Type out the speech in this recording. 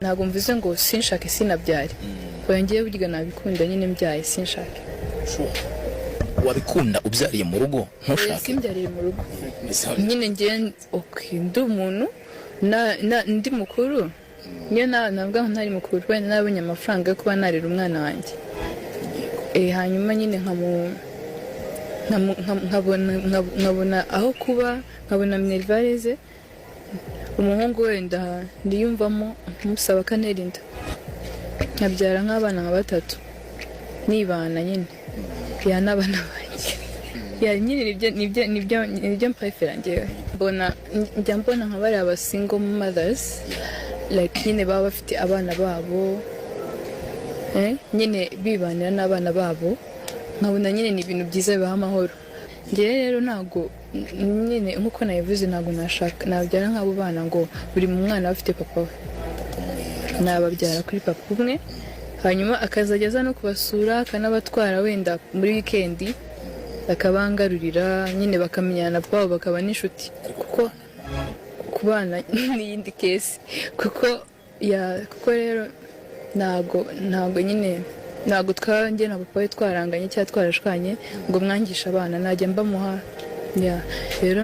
Ntabwo mvuze ngo sinshake sinabyare. Oya, ngewe burya nabikunda nyine mbyaye sinshake. Wabikunda ubyariye mu rugo ntushake? Simbyariye mu rugo nyine. Ngewe, okay, ndi umuntu ndi mukuru, niyo navuga ngo ntari mukuru, wenda nabonye amafaranga yo kuba narera umwana wanjye. Hanyuma nyine nkabona aho kuba, nkabona minerval ze, umuhungu wenda ndiyumvamo nkamusaba akantera inda, nkabyara nk'abana nka batatu, nibana nyine ya n'abana banjye ya nyine. Nibyo mprefera njyewe. Mbona, njya mbona nka bariya ba single mothers, like nyine baba bafite abana babo, nyine bibanira n'abana babo, nkabona nyine ni ibintu byiza bibaha amahoro. Njyewe rero ntabwo nyine, nk'uko nabivuze, ntabwo nashaka nabyara nk'abo bana ngo buri mwana aba afite papa we. Nababyara kuri papa umwe, hanyuma akazajya aza no kubasura, akanabatwara wenda muri wikendi, akabangarurira nyine, bakamenyana na papa wabo, bakaba n'inshuti. Kuko kubana n'iyindi case, kuko ya kuko rero ntabwo nyine ntabwo njye na papa we twaranganye cyangwa twarashwanye ngo mwangishe abana, najya mbamuha. Ya rero.